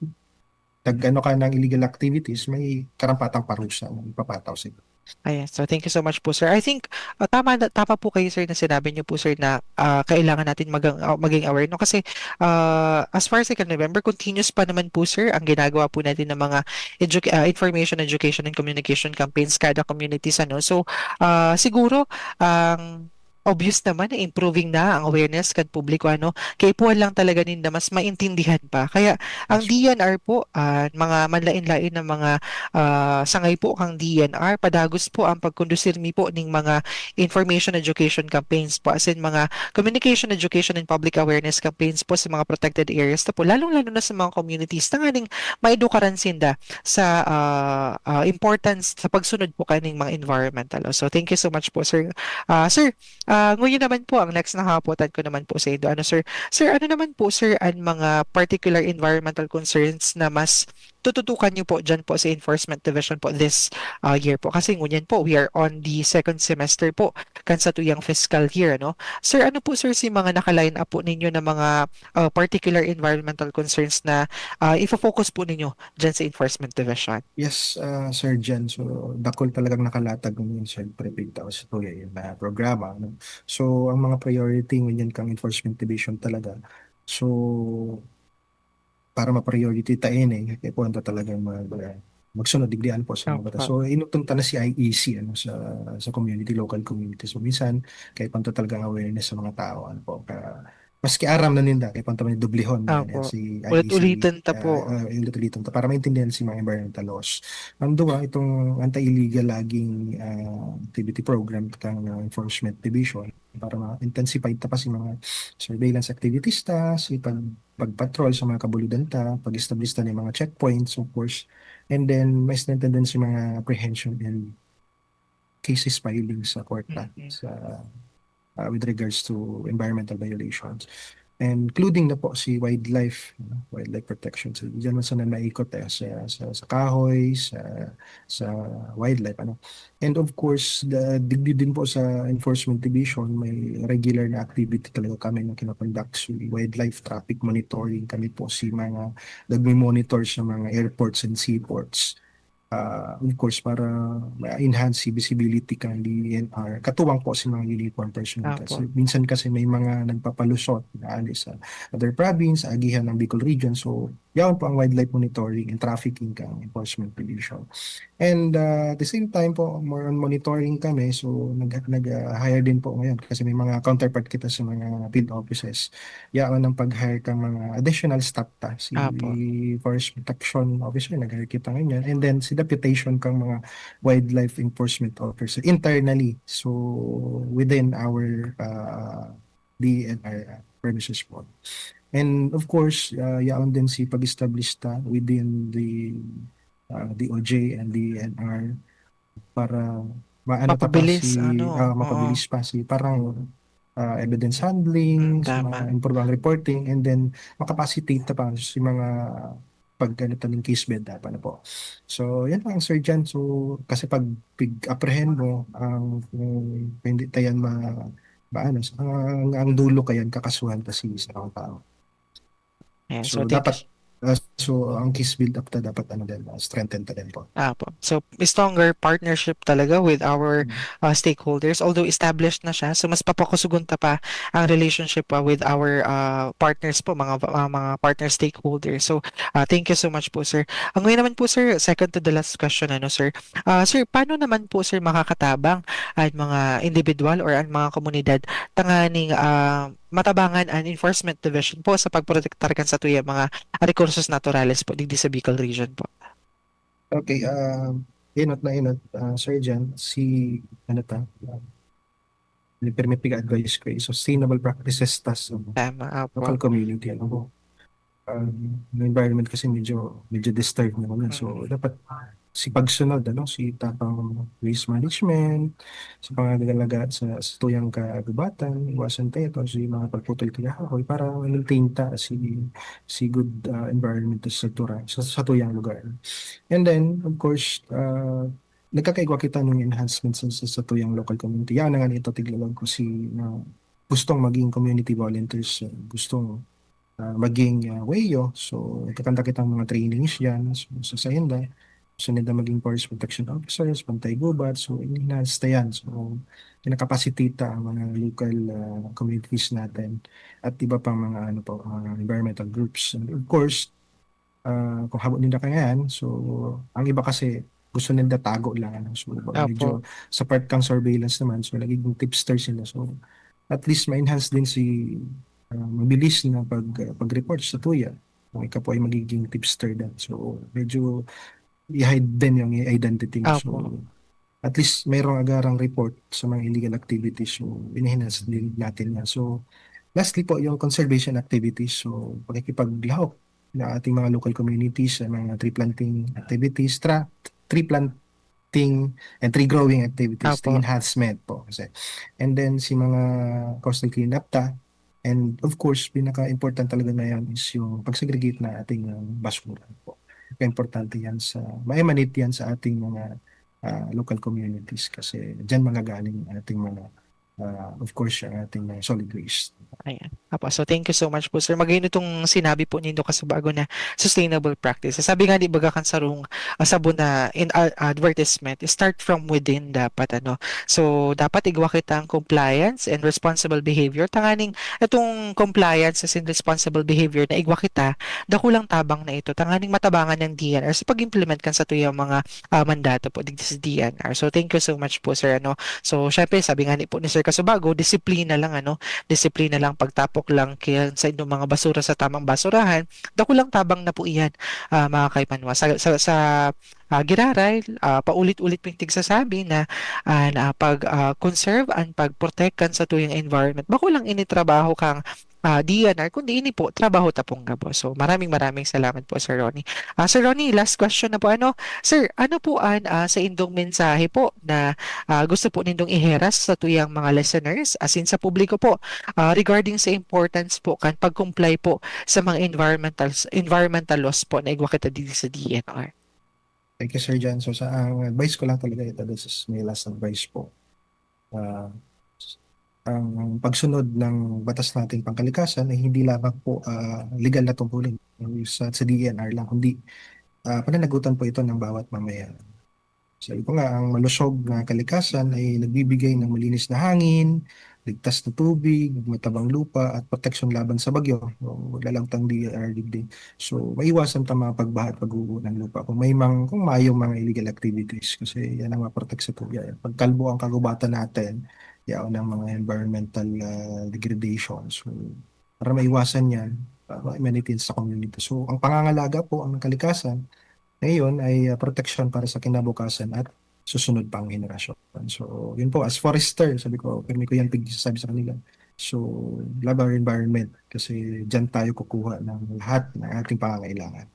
nag-ano ka ng illegal activities, may karampatang parusa na ipapataw sa'yo. Ayan. So, thank you so much po, sir. I think, ah, tama na, tama po kayo, sir, na sinabi niyo po, sir, na, ah, kailangan natin magang-, ah, maging aware, no? Kasi, ah, as far as I can remember, continuous pa naman po, sir, ang ginagawa po natin ng mga educa-, ah, information, education, and communication campaigns kada communities, ano? So, ah, siguro, ang obvious naman na improving na ang awareness kan publiko, ano? Kaipuhan lang talaga ninda mas maintindihan pa. Kaya, ang Yes po. D E N R po, ah, mga manlain-lain na mga, ah, sangay po kang D E N R, padagos po ang pagkondusir mi po ning mga information education campaigns po, as in mga communication, education, and public awareness campaigns po sa mga protected areas ta po, lalong-lalo na sa mga communities, tanganing maedukaran sinda sa, ah, ah, importance sa pagsunod po kaning mga environmental law. So, thank you so much po, sir. Ah, sir, ah, ngunyan naman po, ang next na kahapotan ko naman po sa indo, ano, sir? Sir, ano naman po, sir, ang mga particular environmental concerns na mas tututukan niyo po diyan po sa Enforcement Division po this, ah, year po? Kasi ngunyan po, we are on the second semester po kan satuyang fiscal year, ano? Sir, ano po, sir, si mga naka-line up po ninyo na mga, ah, particular environmental concerns na, ah, ifo-focus po ninyo diyan sa Enforcement Division? Yes, ah, Sir Jen. So, dakul talagang nakalatag ngayon, siyempre, pigtaw sa tuya yun na programa, no? So, ang mga priority ngayon kang Enforcement Division talaga. So, para ma-priority ta ini, kaipuhan ta talagang mag-, ah, magsunod digdi, ano po, sa mga batas. Opo. So, inuton ta na si I E C, ano, sa, sa community, local community. So, minsan, kaipuhan ta talagang awareness sa mga tao, ano po, ka, maski aram na ninda, kaipuhan ta man dublihon, Opo. si I E C, Ulit-ulitan ta ah, po. ah, ulit-ulitan ta para maintindihan si mga environmental laws. Ang duwa, itong anti-illegal logging, ah, activity program kang, ah, Enforcement Division para ma-intensify ta pa si mga surveillance activities ta, si pag-, pag-patrol sa mga kabuludan ta, pag-establish ta ng mga checkpoints, of course, and then ma-strengthen din si mga apprehension and cases filing sa court ta Mm-mm. sa, ah, with regards to environmental violations, including na po si wildlife, ano, wildlife protection. So, diyan man sana naikot, eh, sa, sa, sa kahoy, sa, sa wildlife, ano. And of course, the, digdi din po sa Enforcement Division, may regular na activity talaga kami na kinakonduct. So, wildlife traffic monitoring kami po si mga nagmi-monitor sa mga airports and seaports. Ah, of course, para ma-enhance si visibility kan D E N R, katuwang po si mga uniform personnel. Opo. So, minsan kasi may mga nagpapalusot na ali sa other province, agihan ng Bicol Region. So, yaon po ang wildlife monitoring and trafficking kang Enforcement Division. And, ah, at the same time po, more on monitoring kami. So, nag-, nag-, ah, hire din po ngayon kasi may mga counterpart kita sa mga field offices. Yaon ang pag-hire kang mga additional staff ta. Si Apo. Forest Protection Officer, nag-hire kita ngayon. And then, si deputation kang mga wildlife enforcement officer internally. So, within our, ah, D E N R premises po. And of course, ah, yaon din si pag-establish ta within the, ah, D O J and D E N R para maano ta pa Mapabilis, si, ano, ah, oo. mapabilis pa si parang, ah, evidence handling, Mm, sa tama. mga improve ang reporting, and then makapacitate ta pa si mga pag ano ta ning case build up, ano po. So, yan lang, Sir Jan. So, kasi pag pig-apprehend mo ang, kung hindi ta yan ma-, maano, ang, ang dulo kayan, kakasuhan ta si sarong tao. Ayan, So, so thank you. dapat, ah, so, ang case build up ta dapat, ano din, ah, strengthen ta din po. Apo. So, stronger partnership talaga with our Mm. uh, stakeholders. Although established na siya, so mas papakusugon ta pa ang relationship pa with our uh, partners po, mga uh, mga partner stakeholders. So, uh, thank you so much po, sir. Ang ngayon naman po, sir, second to the last question, ano, sir? Uh, sir, paano naman po, sir, makakatabang ang mga individual or ang mga komunidad tanganing uh, matabangan ang enforcement division po sa pagprotektar kan satuyang mga recursos naturales po digdi sa Bicol region po? Okay, ah, inot na inot, ah, Sir Jan, si, ano ta, ah, ni permit piga-advise ko, eh, sustainable practices ta sa Tama, apo. local community, ano po. Ang environment kasi medyo, medyo disturbed na naman. So, Mm. dapat si pagsunod, ano, si tapang waste management, sa pangangalaga sa, sa tuyang kagubatan, iwasan tayo ito, si mga pagputol kahoy para maintain ta si, si good, ah, environment sa tura-, sa, sa tuyang lugar. And then, of course, ah, nagkakaigwa kita ng enhancement sa, sa, sa tuyang local community. Yan na nga ito, tiglalag ko si, na gustong maging community volunteers, ah, gustong, ah, maging, ah, weyo. So, nagkakanta kitang mga trainings yan. So, sa sayan na, gusto nila maging forest protection officers, pantay gubat. So, enhance ta yan. So, kinakapacitate ta ang mga local, ah, communities natin at iba pang mga, ano po, mga environmental groups. And of course, ah, kung habo ninda kaiyan, so, ang iba kasi gusto ninda tago lang, ano. So, Apo. medyo sa part kang surveillance naman, so, nagiging tipster sila. So, at least ma-enhance din si, ah, mabilis na pag-, pag-report sa tuya. Kung ika po ay magiging tipster din. So, medyo i-hide din yung identity mo. So, Apo. at least mayroong agarang report sa mga illegal activities. So, ini-enhance din natin yan. So, lastly po, yung conservation activities. So, pakikipaglahok na ating mga local communities sa mga tree planting activities, tra-, tree planting and tree growing activities, Apo. Tree enhancement po kasi. And then, si mga coastal cleanup ta, and of course, pinaka-important talaga ngayon is yung pag-segregate na ating, ah, basura po. Importante yan sa, ma-emanate yan sa ating mga, ah, local communities kasi diyan manggagaling ang ating mga, ah, of course, ang ating mga solid waste. Ayan. Apo, so thank you so much po, sir. Magayon itong sinabi po nindo kasubago na sustainable practices. Sabi nga, di ba, kan sarong, ah, sabo na in, ah, advertisement, start from within dapat, ano. So, dapat igwa kita ang compliance and responsible behavior. Tanganing itong compliance and responsible behavior na igwa kita, dakulang tabang na ito. Tanganing matabangan ng D N R sa pag-implement kan satuyang mga, ah, mandato po digdi sa D N R. So, thank you so much po, sir, ano. So, syempre, sabi nga ni po ni Sir kasubago, disiplina lang, ano, disiplina lang, pagtapok lang kaya sa inyong mga basura sa tamang basurahan, dakulang tabang na po iyan, ah, mga kaipanwa. Sa, sa, sa, ah, giraray, ah, paulit-ulit pong tigsasabi na, ah, na pag, ah, conserve and pag-protect kan satuyang environment. Bako lang ini trabaho kang, ah, D N R, kundi ini po, trabaho ta pong gabos. So, maraming, maraming salamat po, Sir Ronnie. Ah, Sir Ronnie, last question na po, ano? Sir, ano po an, ah, saindong mensahe po na, ah, gusto po nindong iheras sa tuyang mga listeners, as in sa publiko po, ah, regarding sa importance po kan pag-comply po sa mga environmental, environmental laws po na igwa kita digdi sa D N R? Thank you, Sir Jan. So, sa, ang advice ko lang talaga, ito, this is my last advice po. Ah, ang pagsunod ng batas nating pangkalikasan ay hindi lamang po, ah, legal na tungkulin. Sa, sa D N R lang, kundi, ah, pananagutan po ito ng bawat mamayan. Sabi ko nga, ang malusog na kalikasan ay nagbibigay ng malinis na hangin, ligtas na tubig, matabang lupa, at proteksyon laban sa bagyo. So, wala lang tang D N R digdi. So, maiwasan ta mga pagbaha at pag-uho ng lupa kung may mang-, kung mayong mga illegal activities. Kasi yan ang maprotek sa tuya. Pagkalbo ang kagubatan natin, yaon ang mga environmental, ah, degradation. So, para maiwasan yan, ah, ma-maintain sa community. So, ang pangangalaga po, ang kalikasan, ngayon ay, ah, proteksyon para sa kinabukasan at susunod pang henerasyon. So, yun po, as forester, sabi ko, pirmi ko yan pigsasabi sa kanila. So, love our environment kasi diyan tayo kukuha ng lahat ng ating pangangailangan.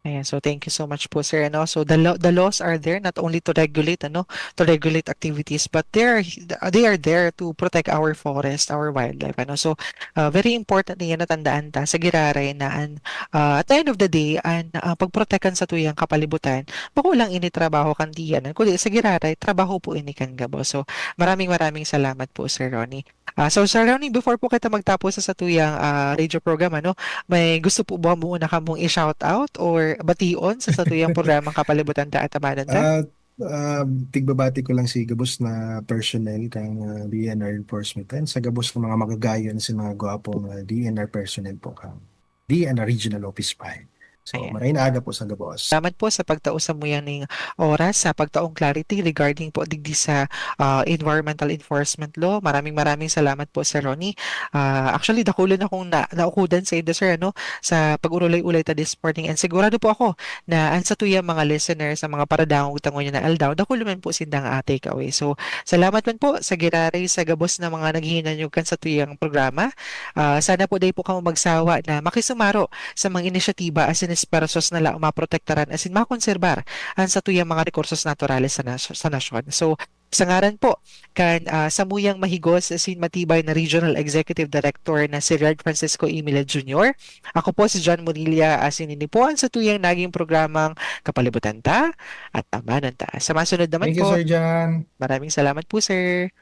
Ayan, so thank you so much po, sir, ano. So the lo-, the laws are there not only to regulate, ano, to regulate activities, but they're, they are there to protect our forest, our wildlife, ano. So, ah, very important niya na tandaan ta sa giraray na an, ah, at the end of the day, an, ah, pagprotektan sa tuyang kapalibutan, bako lang ini trabaho kan D N R, kundi sa giraray, trabaho po ini kan gabos. So, maraming, maraming salamat po, Sir Ronnie. Ah, so, Sir Ronnie, before po kita magtapos sa satuyang, ah, radio program, ano, may gusto po ba muna kamong i-shout out or bation sa satuyang programang Kapalibutan Ta at Amanon Ta? Ah, um, tigbabati ko lang si gabos na personnel kan, ah, D N R enforcement and sa gabos na mga magagayon sa mga gwapong, ah, D N R personnel po kan D N R Regional Office five. So, Ayan. Maray na aga po sa gabos. Salamat po sa pagtao sa muyang ning oras, sa pagtaong clarity regarding po digdi sa, ah, environmental enforcement law. Maraming, maraming salamat po, Sir Ronnie. Ah, actually, dakulon akong na-, naukudan sa inda, sir, ano, sa pag-urulay-ulay ta this morning. And sigurado po ako na ang satuyang mga listeners, ang mga paradangog ta ngunyan na aldaw, dakulon man po sindang, ah, take away. So, salamat man po sa giraray sa gabos na mga naghihinanyog kan satuyang programa. Ah, sana po dai po kamo magsawa na makisumaro sa mga inisyatiba asin esfuerzos na laong maprotektaran asin makonserbar an satuyang mga rekursos naturales sa nas-, sa nasyon. So, sa ngaran po kan, ah, samuyang mahigos asin matibay na Regional Executive Director na si Reard Francisco Emila Junior, ako po si John Murilla asin ini po an satuyang naging programang Kapalibutan Ta at Amanon Ta. Sa masunod naman Thank you, po, Sir John. Maraming salamat po, sir.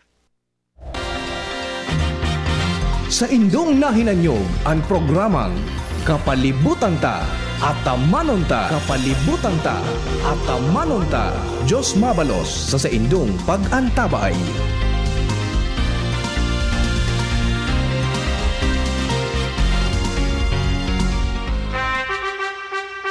Saindong nahinanyog an programang Kapalibutan Ta, Atamanon Ta, Kapalibutan Ta, Atamanon Ta. Diyos mabalos sa saindong pag-antabay.